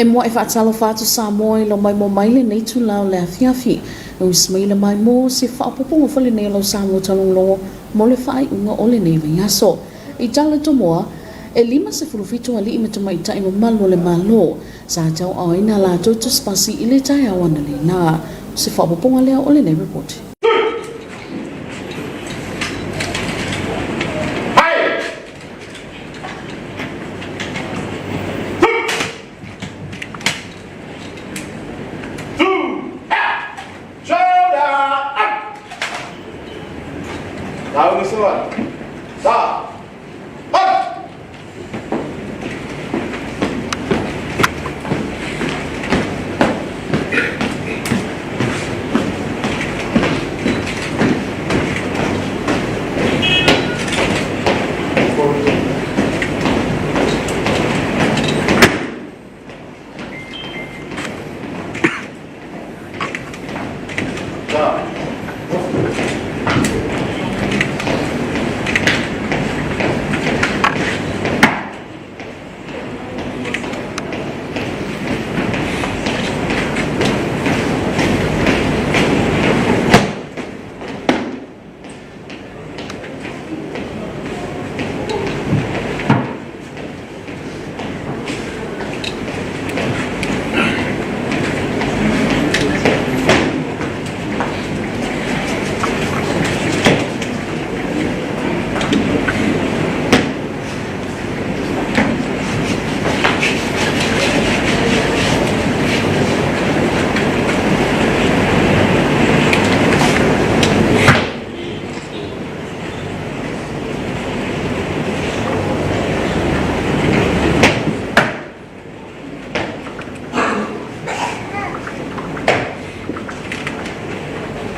E muaʻi faatalofa atu Samoa i lau maimoa mai lenei itula o le afiafi. E usimaila mai mo se faaopoopoga foi lenei o lau Samoa Taulogologo mo le faaiuga o lenei vaiaso. I tala Tomoa, e 57 alii ma tamaitai mamalu o le Malo sa tauaaoina a latou tusipasi i le taeao analeila. O se faaopoopoga lea o lenei repoti.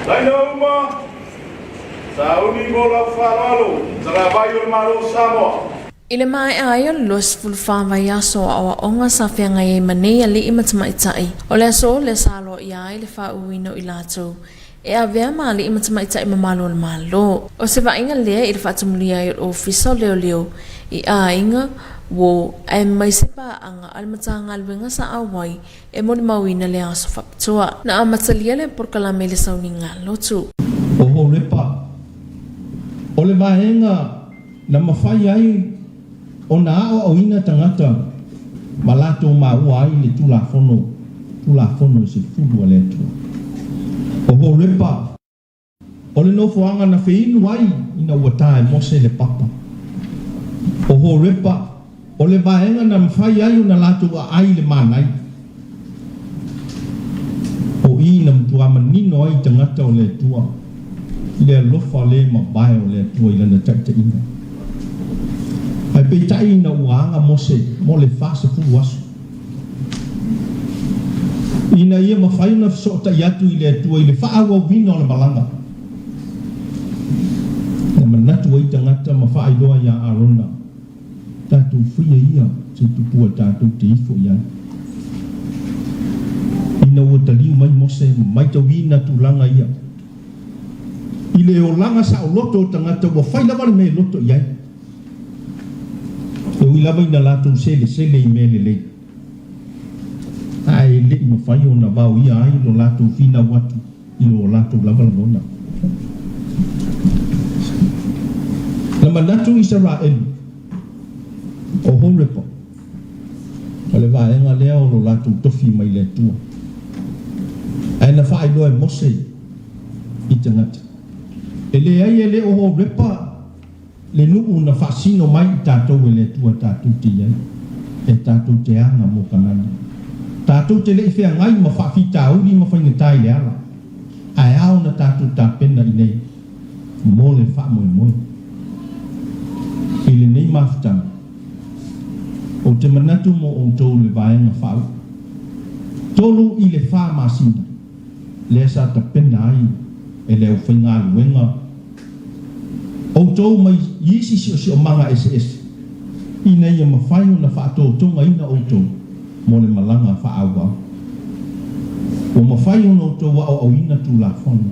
Laina uma, sauni mo lau faaaloalo, Salafai o le Malo o Samoa. I le maea ai o le 24 vaiaso o aoaoga sa feagai ai ma nei alii ma tamaitai, o le aso lea sa aloaia ai le faauuina o i latou e avea ma alii ma tamaitai mamalu o le Malo. O se vaaiga lea i le faatamulia ai o le Ofisa o Leoleo i aiga, uo, aemaise paaga a le Matagaluega sa auai e molimauina le aso faapitoa. Na amatalia lea polokalame i le sauniga lotu. O Horepa, o le vaega na mafai ai ona aoaoina tagata ma latou maua ai le Tulafono, Tulafono e sefulu a le Atua. O Horepa, o le nofoaga na feinu ai ina ua ta e Mose le papa. O Horepa, o le vaega na mafai ai ona latou aai le manai. O i na matua manino ai tagata o le Atua i le alofa le mavae o le Atua i lana taitaiga. Ae peitai ina ua aga Mose mo le 40 aso, ina ia mafai ona fesootai atu i le Atua i le faaauauina o le malaga, na manatu ai tagata ma faailoa iā Arona, Tatou faia ia se tupua tatou te ifo i ai. Ina ua taliu mai Mose ma maitauina tulaga ia, i le olaga saoloto o tagata ua fai lava le mea e loto i ai, e ui lava ina latou selesele i mea lelei, ae le i mafai ona vaoia ai lo latou finau atu i lo latou lava lagona. Na manatu Isaraelu, o Horepa, o le vaega lea o lo latou tofi mai le Atua. Ae na faailoa e Mose i tagata, E leai e le o Horepa le nuu na faasino mai i tatou e le Atua tatou te i ai, e tatou te aga mo Kanana. Tatou te le i feagai ma faafitauli ma faigata i le ala, ae ao na tatou tapena i nei mo le faamoemoe. I lenei mafutaga, ou te manatu mo outou le vaega faauu, 3 i le 4 masina, lea sa tapena ai e le aufaigaluega outou mai isi siosiomaga eseese, ina ia mafai ona faatotogaina outou mo le malaga faaauau. Ua mafai ona outou aoaoina Tulafono.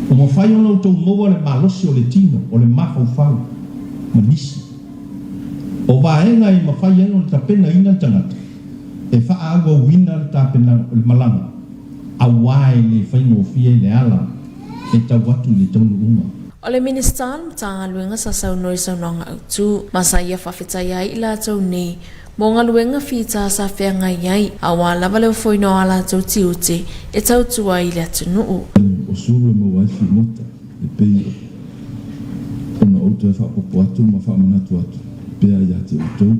Ua mafai ona outou maua le malosi o le tino, o le mafaufau, ma nisi o vaega e mafai ai ona tapenaina le tagata. E faaauauina le tapenaga o le malaga auā e le faigofie le ala e tau atu i le taunuuga. O le Minisita o le Matagaluega sa saunoa i saunoaga autu, ma sa ia faafetai ai i latou nei mo galuega fita sa feagai ai, aua lava le ofoina o a latou tiute e tautua ai i le atunuu. O sulu e maua ai figota e pei ona ou toe faaopoopo atu ma faamanatu atu pea ia te outou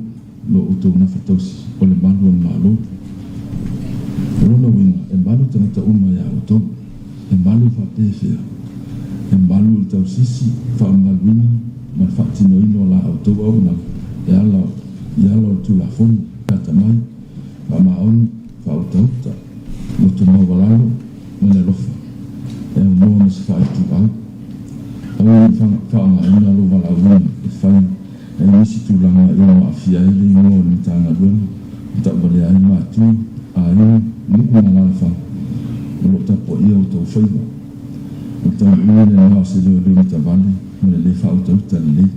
lo outou nafa tausi o le malu o le Malo. O lona uiga, e malu tagata uma iā outou. E malu faapefea? E malu i le tausisi, faamamaluina ma le faatinoina o la outou auaunaga e ala i ala o le Tulafono, atamai, faamaoni, faautauta, loto maualalo ma le alofa, e aunoa ma se faaituau. Aua ne i faaaogaina lou valaauina e fai ai nisi tulaga e ono aafia ai le igoa o le Matagaluega ma tauvalea ai matua, aiga, nuu ma alaalafaga o lo o tapuaia outou faiva. O le taunuuga lena o se leoleo matavale ma le le faautauta lelei.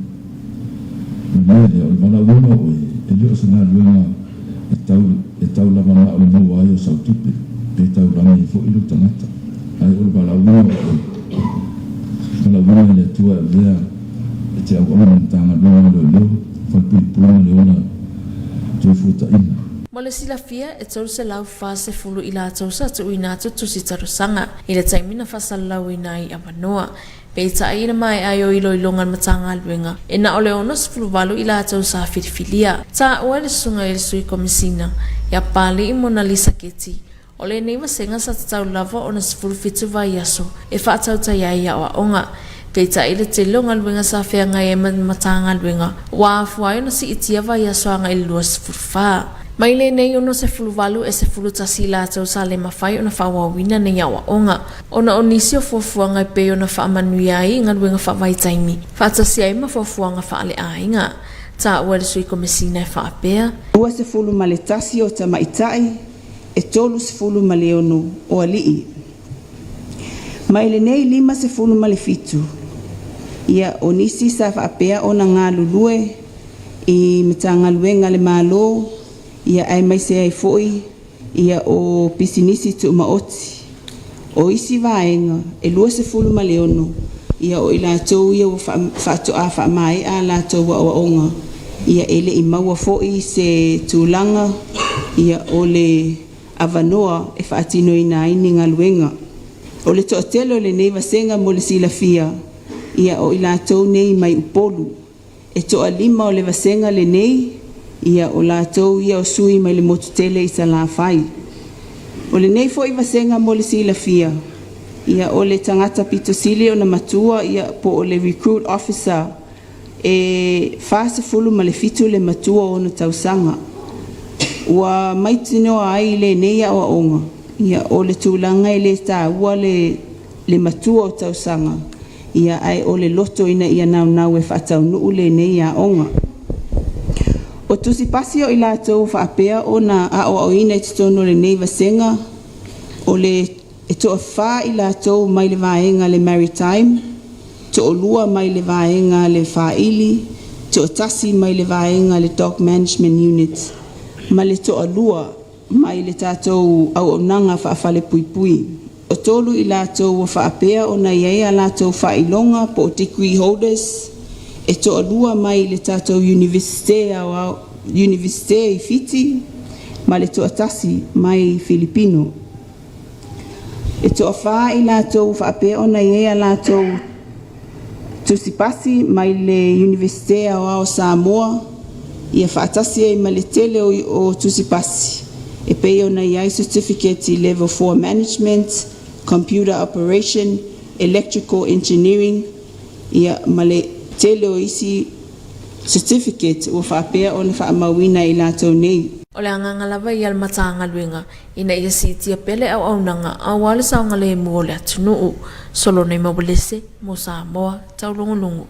O le mea lea, o le valaauina o oe, e le o se galuega e tau, e tau lava na o le maua ai o sau tupe, pe taulagi ai foi lou tagata, ae o le valaauina o oe, valaauina e le Atua e avea e te auauna i Matagaluega o Leoleo, Falepuipui ma le Ola Toefuataiga. Mo le silafia, e 340 i latou sa tuuina atu tusi talosaga i le taimi na faasalalauina ai avanoa. Peitai ina maea ai o iloiloga a le Matagaluega, e na o le 68 i latou sa filifilia. Taua e le Susuga i le Sui Komisina, ia Pali Monalisa Keti, o lenei vasega sa tatau lava ona 17 vaiaso e faatautai ai aoaoga. Peitai i le tele o galuega sa feagai ai ma le Matagaluega, ua afua ai ona siitia vaiaso agai i le 24. Mai lenei 68 e 11 i latou sa le mafai ona faaauauina nei aoaoga. Ona o nisi o fuafuaga e pei ona faamanuia ai i galuega faavaitaimi, faatasi ai ma fuafuaga faaleaiga. Taua e le Sui Komesina e faapea. 21 o tamaitai, e 36 o alii. Mai lenei 57, ia o nisi sa faapea ona galulue i Matagaluega a le Malo, ia aemaise ai foi ia o pisinisi tumaoti. O isi vaega e 26 ia o i latou ia ua faatoa faamaea a latou aoaoga ia e le i maua foi se tulaga ia o le avanoa e faatinoina ai ni galuega. O le toatele o lenei vasega mo le silafia ia o i latou nei mai Upolu. E toalima o le vasega lenei, ia o latou ia o sui mai le motu tele i Salafai. O lenei foi vasega mo le silafia, ia o le tagata pito sili ona matua ia po o le recruit officer e 47 le matua o ona tausaga. Ua maitinoa ai i lenei aoaoga, ia o le tulaga e le taua le le matua o tausaga, ia ae o le loto ina ia naunau e faataunuu lenei aoga. O tusi pasi o i latou faapea ona aoaoina i totonu o lenei vasega, o le e toafa i latou mai le vaega le Maritime, toalua mai le vaega le Faili, toatasi mai le vaega le Dog Management Unit, ma le toalua mai le tatou auaunaga faafalepuipui. O tolu i latou ua faapea ona i ai a latou faailoga po o degree holders, e toalua mai le tatou Iunivesite Aoao Iunivesite i Fiti ma le toatasi mai Filipino. E toafa i latou ua faapea ona i ai a latou tusi pasi mai le Iunivesite Aoao o Samoa, ia faatasi ai ma le tele o tusi pasi e pei ona i ai certificate i Level 4 Management, Computer Operation, Electrical Engineering, ia ma le tele o isi certificate ua faapea ona faamauina e i latou nei. O le agaga lava ia o le Matagaluega ina ia siitia pea le auaunaga aua le saogalemu o le atunuu. Solone Mawalese mo Samoa Taulogologo.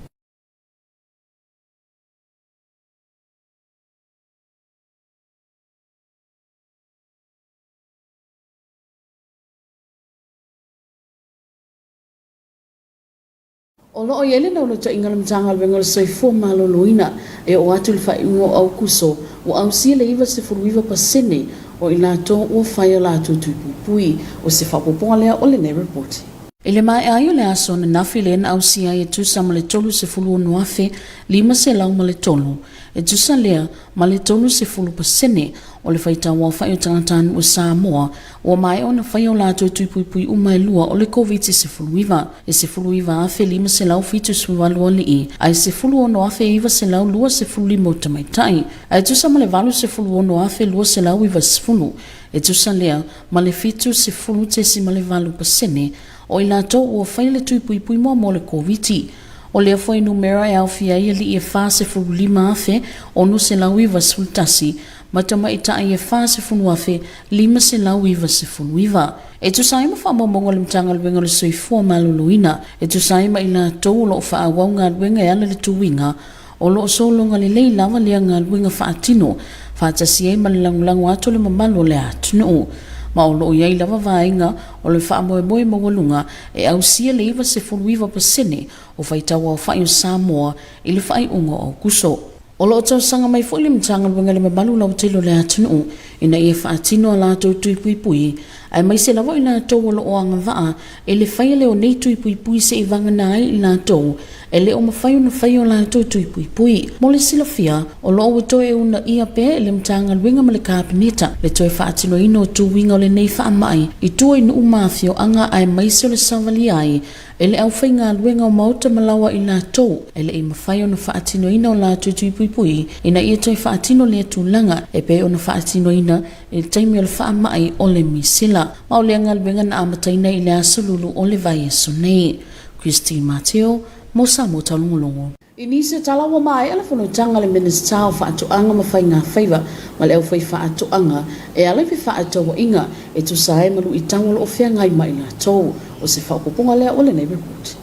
O lo o i ai le naunautaiga a le Matagaluega o le Soifua Maloloina e oo atu i le faaiuga o Aokuso, ua ausia le 99 pasene o i latou ua fai a latou tui puipui. O se faaopoopoga lea o lenei repoti. I le maea ai o le aso ananafi lea na ausia ai e tusa ma le 36,503, e tusa lea ma le 30% o le faitauaofai o tagatanuu o Samoa ua maea ona faia o latou tui puipui uma e lua o le Koviti-19, e 19,578 alii ae 16,925 o tamaitai, ae tusa ma le 86,290, e tusa lea ma le 70.8% o i latou ua faia le tui puipui muamua o le Koviti. O lea fuainumera e aofia ai alii e 45,691 ma tamaitai e 40,599. E tusa ai ma faamaumauga a le Matagaluega o le Soifua Maloloina, e tusa ai ma i latou o lo o faaauau galuega e ala i le tuiga, o lo o sologa lelei lava lea galuega faatino faatasi ai ma le lagolago atu o le mamalu o le atunuu. Ma o lo o i ai lava vaega o le faamoemoe maualuga e ausia le 99% o faitauaofai o Samoa i le faaiuga o Aokuso. O lo o talosaga mai foi le Matagaluega i le mamalu lautele o le atunuu ina ia faatino a latou tui puipui, aemaise lava o i latou o lo o agavaa i le faia lea o nei tui puipui se i vagana ai i latou e le o mafai ona faia o latou tui puipui. Mo le silafia, o lo o ua toe uunaia pea e le Matagaluega ma le Kapeneta le toe faatinoina o tuiga o lenei faamai i tua i nuu ma afioaga aemaise o le savalia ai e le aufaigaluega o maota ma laoa i latou e le i mafai ona faatinoina o latou tui puipui ina ia toe faatino lea tulaga e pei ona faatinoina i le taimi o le faamai o le misela. Ma o lea galuega na amataina i le aso lulu o le vaiaso nei. Christine Mateo, mo Samoa Taulogologo. I nisi o tala ua maea le fonotaga a le Minisita o Faatoaga ma Faigafaiva ma le aufaifaatoaga e ala i fefaatauaiga e tusa ai ma luitau o lo o feagai ma i latou. O se faaopoopoga lea o lenei report.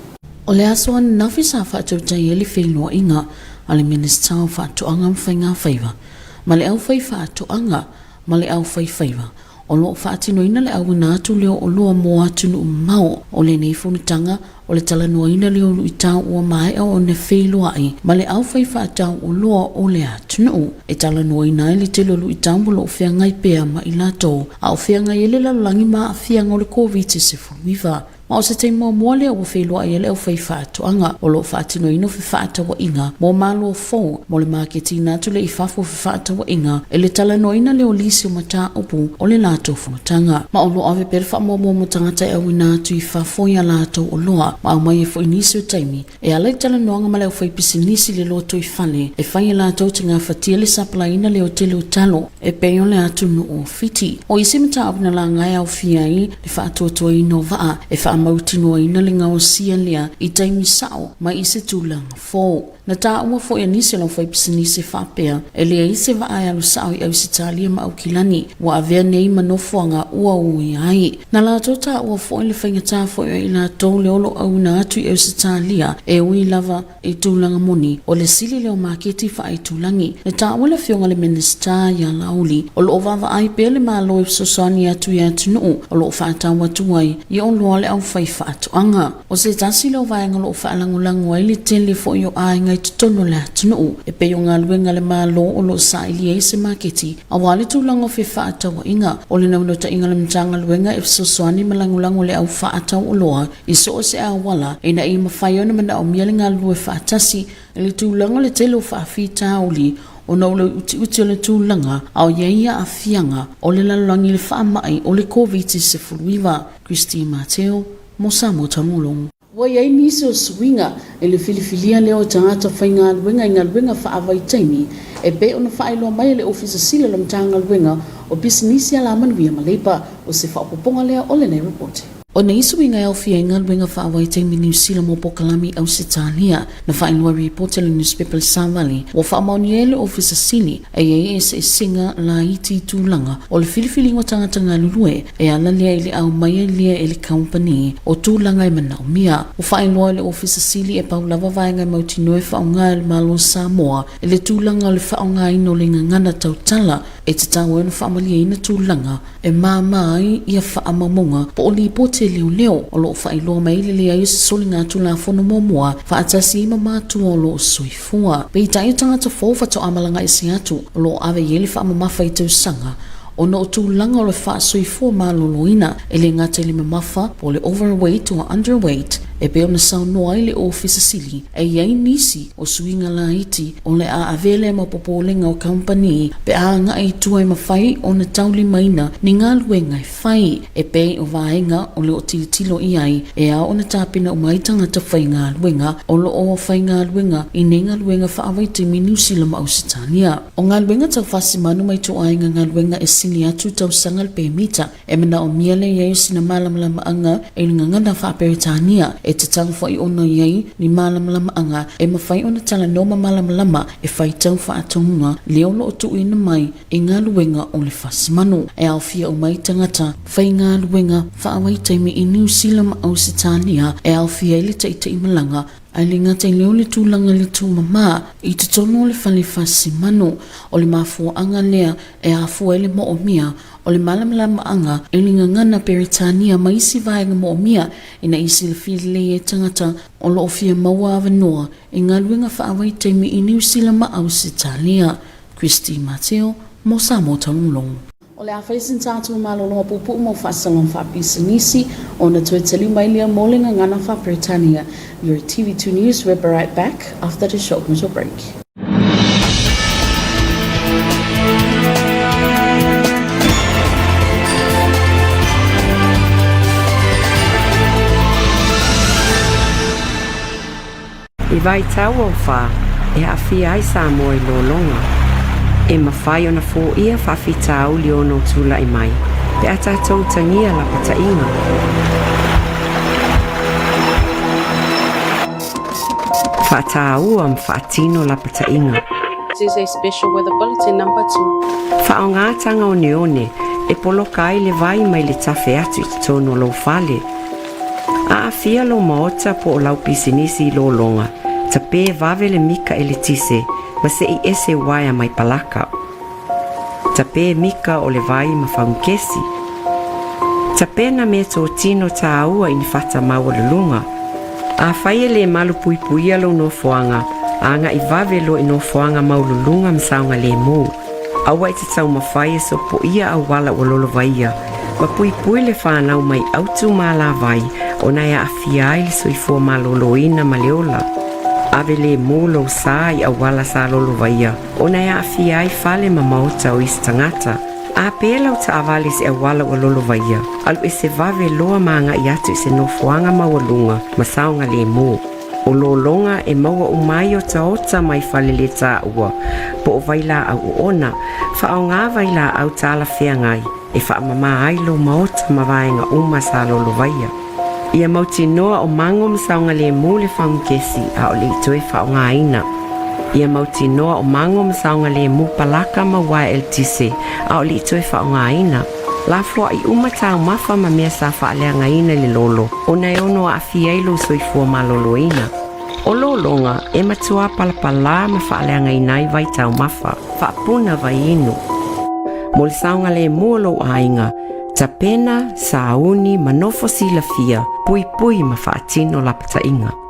O le aso ananafi sa faatautai ai le feiloaiga a le Minisita o Faatoaga ma Faigafaiva ma le aufaifaatoaga ma le aufaifaiva o lo o faatinoina le auina atu lea o oloa mo atunuu mamao. O lenei fonotaga, o le talanoaina lea o luitau ua maea ona feiloai ma le aufaifaatau oloa o le atunuu, e talanoaina ai le tele o luitau o lo o feagai pea ma i latou a o feagai ai le lalolagi ma aafiaga o le Koviti-19. Ma o se taimi muamua lea ua feiloai ai le aufaifaatoaga o lo o faatinoina fefaatauaiga mo malo fou mo le maketiina atu lea i fafo o fefaatauaiga i le talanoaina lea o lisi o mataupu o le latou fonotaga. Ma o lo o ave pea le faamuamua mo tagata e auina atu i fafo i a latou oloa ma aumai ai foi nisi o taimi E ala i talanoaga ma le aufaipisinisi i le lotoifale e fai e latou te gafatia le sapalaiina lea o tele o talo e pei o le atunuu o Fiti. O isi mataupu na laga e aofia ai le faatuatuaina o vaa e faamautinoaina le gaosia lea i taimi sao mai i se tulaga fou. Na taua foi e nisi o le aufaipisinisi faapea e leai se vaa e alu sao i Ausetalia ma Aukilani ua avea nei ma nofoaga ua uia ai. Na latou taua foi le faigata foi o i latou le olo auina atu i Ausetalia e ui lava i tulaga moni o le sili lea o maketi faaitulagi. Na taua le Afioga i le Minisita ia Laauli o lo o vaavaai pea le Malo e fesoasoani atu i atunuu o lo o faatau atu ai i oloa a le aufaifaatoaga. O se tasi lea o vaega o lo o faalagolago ai le tele foi o aiga i totonu o le atunuu e pei o galuega a le Malo o lo o sailia ai se maketi aua le tulaga o fefaatauaiga. O le naunautaiga o le Matagaluega e fesoasoani ma lagolago le au faatau oloa i so o se auala ina ia mafai ona manaomia le galulue faatasi i le tulaga o le tele o faafitauli ona o le utiuti o le tulaga a o i ai aafiaga o le lalolagi i le faamai o le Koviti-19. Christine Mateo mo Samoa Taugologo. Ua i ai nisi o suiga i le filifilia lea o tagata faigaluega i galuega faavaitaimi e pei ona faailoa mai e le Ofisa Sili o le Matagaluega o Pisinisi Alamanuia ma Leipa. O se faaopoopoga lea o lenei repoti. O nei suiga e aofia ai galuega faavaitaimi Niu Sila mo pokalami i Ausetalia. Na faailoa i ripoti a le nusipepa le Savali, ua faamaonia ai le Ofisa Sili e i ai eseesega laiti i tulaga o le filifiliga o tagata galulue e ala lea i le aumai ai lea e le kamupani o tulaga e manaomia. Ua faailoa e le Ofisa Sili e pau lava vaega e mautinoa e faaaoga e le Malo o Samoa i le tulaga o le faaaogaina o le gagana tautala e tatau ai ona faamalieina tulaga e māmā ai ia faamaumauga po o lipoti e leoleo o lo o faailoa mai ai le leai o se soliga Tulafono muamua faatasi ai ma matua o lo o soifua. Peitai o tagata fou faatoa malaga ese atu o lo o ave i ai le faamamafa i tausaga. ona o tulaga o le faasoifua maloloina, e le gata i le mamafa po o le overweight or underweight, e pei ona saunoa ai le Ofisa Sili, e i ai nisi o suiga laiti o le a avea lea ma popolega o kamupani pe a agai i tua e mafai ona taulimaina ni galuega e fai, e pei o vaega o lo o tilotilo i ai e ao ona tapena uma ai tagata faigaluega o lo o faigaluega i nei galuega faavaitaimi i Niu Sila ma Ausetalia. O galuega tau fasimanu ma ituaiga galuega e sili atu tausaga le pemita e manaomia le i ai o sina malamalamaaga i le gagana faa-Peretania. E tatau foi ona i ai ni malamalamaaga e mafai ona talanoa ma malamalama e faitau faatonuga lea o lo o tuuina mai i galuega o le fasimanu. E aofia uma ai tagata faigaluega faavaitaimi i Niu Sila ma Ausetalia, e aofia ai le taitaimalaga, ae le gata i lea o le tulaga i le tumama i totonu o le fale fasimanu. O le mafuaaga lea e afua ai le moomia o le malamalamaaga i le gagana Peretania ma isi vaega moomia ina ia silafia lelei ai tagata o lo o fia maua avanoa i galuega faavaitaimi i Niu Sila ma Ausetalia. Christy Mateo mo Samoa Taulogologo. O le a fai sina tatou malologa puupuu mo faasalaga faapisinisi ona toe taliu mai lea mo le gagana faa-Peretania. Your TV2 News will be right back after this short commercial break. I vaitau o whā, e aafia ai Samoa i lologa. E mafai ona foia faafitauli ono tula'i mai, pe a tatou utagia lapata'iga. Fa'atāua ma fa'atino lapata'iga. This is a special weather bulletin number 2. Fa'aogā taga oneone e poloka ai le vai mai le tafe atu i totonu o lou fale. Aafia lou maota po o lau pisinisi i lologa, tapē vave le mika eletise ma se'i ese uaea mai palaka. Tapē mika o le vai ma faugekesi. Tapena meatotino tāua i ni fata maualuluga. Afai e lē malupuipuia lou nofoaga, aga'i vave loa i nofoaga maualuluga ma saogalēmū. Aua e te taumafai e sopoia auala ua lolovaia, ma puipui le fanau mai autu malavai ona e aafia ai le soifua malōlōina ma le ola. Ave lēmū lou sā i auala sa lolovaia ona e aafia ai fale ma maota o isi tagata. A pē lau taavale i se auala ua lolovaia, alu ese vave loa ma agaʻi atu i se nofoaga maualuga ma saogalēmū. O lologa e maua uma ai otaota mai fale lē tāua po o vailaau oona, faaogā vailaau talafeagai e faamamā ai lou maota ma vaega uma sa lolovaia. Ia mautinoa o mago ma saogalēmū le faugekesi a o leʻi toe faaogāina. Ia mautinoa o mago ma saogalēmū palaka ma uaea eletise a o leʻi toe faaogāina. Lafoaʻi uma taumafa ma mea sa faaleagaina i le lolo ona e ono aafia ai lou soifua malōlōina. O lologa e matuā palapalā ma faaleagaina ai vai taumafa, faapuna vai inu. Mo le saogalēmū o lou aiga, tapena, sauni ma nofo silafia, puipui ma faatino lapataʻiga.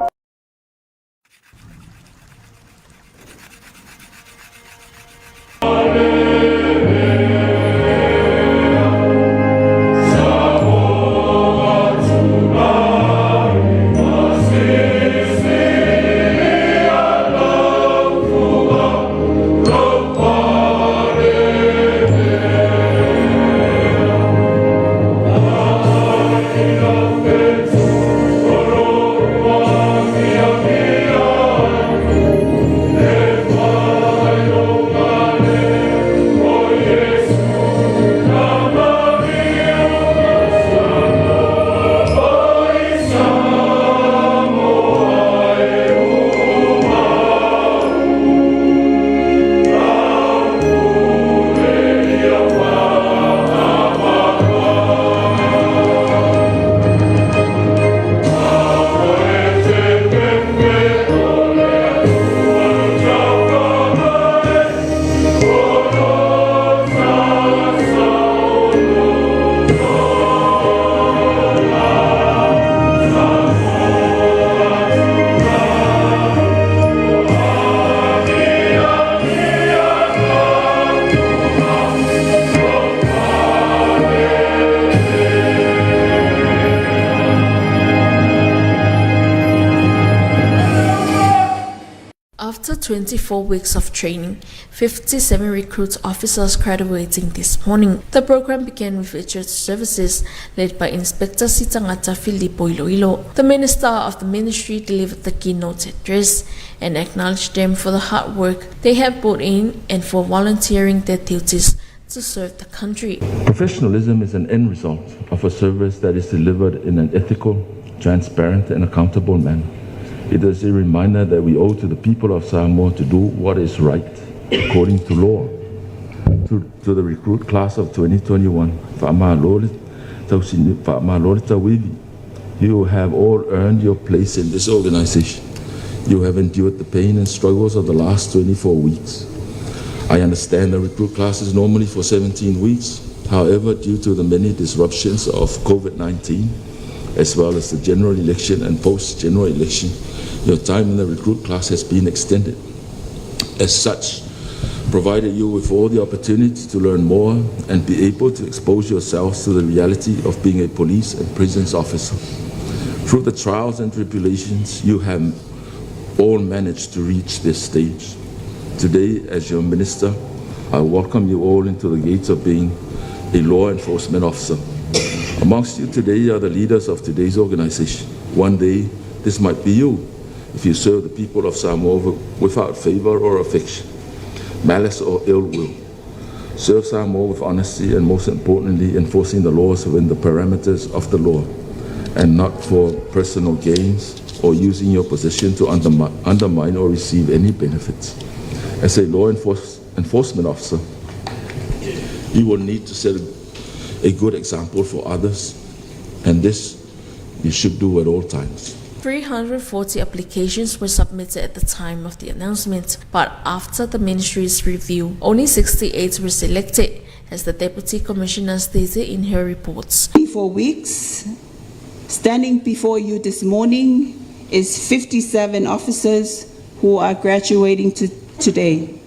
After 24 weeks of training, 57 recruit officers graduating this morning. The program began with church services led by Inspector Sitangata Filipo Iloilo. The Minister of the Ministry delivered the keynote address and acknowledged them for the hard work they have put in and for volunteering their duties to serve the country. Professionalism is an end result of a service that is delivered in an ethical, transparent, and accountable manner. It is a reminder that we owe to the people of Samoa to do what is right according to law. To, to the recruit class of 2021, you have all earned your place in this organization. You have endured the pain and struggles of the last 24 weeks. I understand the recruit class is normally for 17 weeks. However, due to the many disruptions of COVID-19, as well as the general election and post-general election, your time in the recruit class has been extended. As such, provided you with all the opportunity to learn more and be able to expose yourselves to the reality of being a police and prisons officer. Through the trials and tribulations, you have all managed to reach this stage. Today, as your minister, I welcome you all into the gates of being a law enforcement officer. Amongst you today are the leaders of today's organization. One day, this might be you if you serve the people of Samoa without favor or affection, malice or ill will. Serve Samoa with honesty and, most importantly, enforcing the laws within the parameters of the law and not for personal gains or using your position to undermine or receive any benefits. As a law enforcement officer, you will need to set a good example for others, and this you should do at all times. 340 applications were submitted at the time of the announcement, but after the ministry's review, only 68 were selected, as the deputy commissioner stated in her reports. 4 weeks, standing before you this morning is 57 officers who are graduating to today.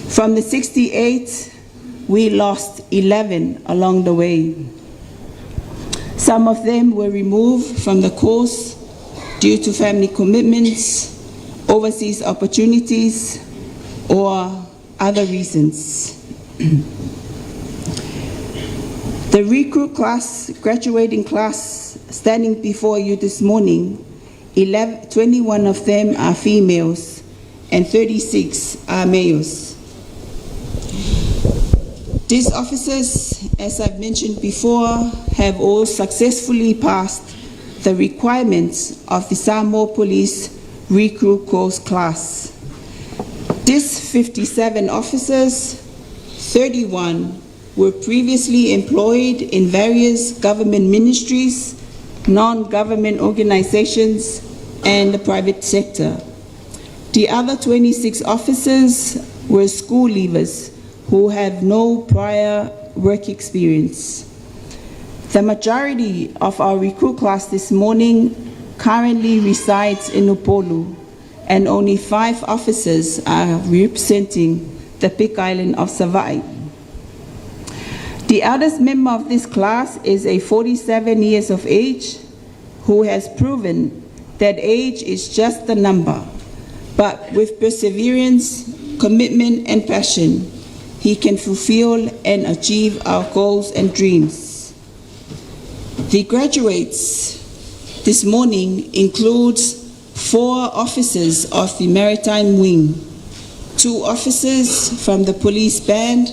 From the 68, we lost 11 along the way. Some of them were removed from the course due to family commitments, overseas opportunities, or other reasons. The recruit class, graduating class standing before you this morning, 11, 21 of them are females and 36 are males. These officers, as I've mentioned before, have all successfully passed the requirements of the Samoa Police Recruit Course class. These 57 officers, 31 were previously employed in various government ministries, non-government organizations, and the private sector. The other 26 officers were school leavers who have no prior work experience. The majority of our recruit class this morning currently resides in Upolu, and only 5 officers are representing the Big Island of Savai'i. The eldest member of this class is a 47 years of age who has proven that age is just a number, but with perseverance, commitment, and passion, he can fulfill and achieve our goals and dreams. The graduates this morning includes 4 officers of the Maritime Wing, 2 officers from the police band,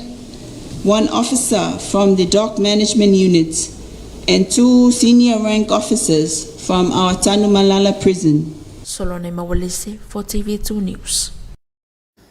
1 officer from the dock management unit, and 2 senior rank officers from our Tanumalala prison. Solone Mawalese for TV2 News.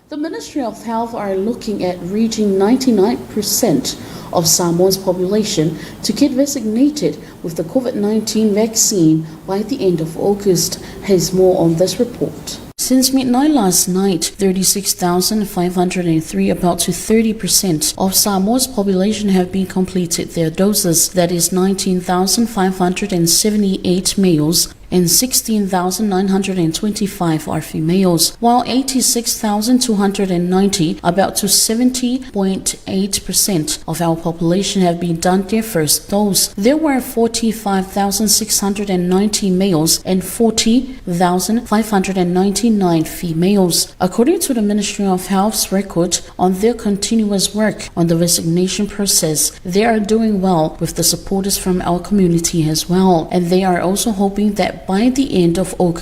The Ministry of Health are looking at reaching 99% of Samoa's population to get vaccinated with the COVID-19 vaccine by the end of August. Has more on this report. Since midnight last night, 36,503, about to 30% of Samoa's population have been completed their doses. That is 19,578 males and 16,925 are females, while 86,290, about to 70.8% of our population have been done their first dose. There were 45,690 males and 40,599 females. According to the Ministry of Health's record on their continuous work on the vaccination process, they are doing well with the supporters from our community as well, and they are also hoping that by the end of August,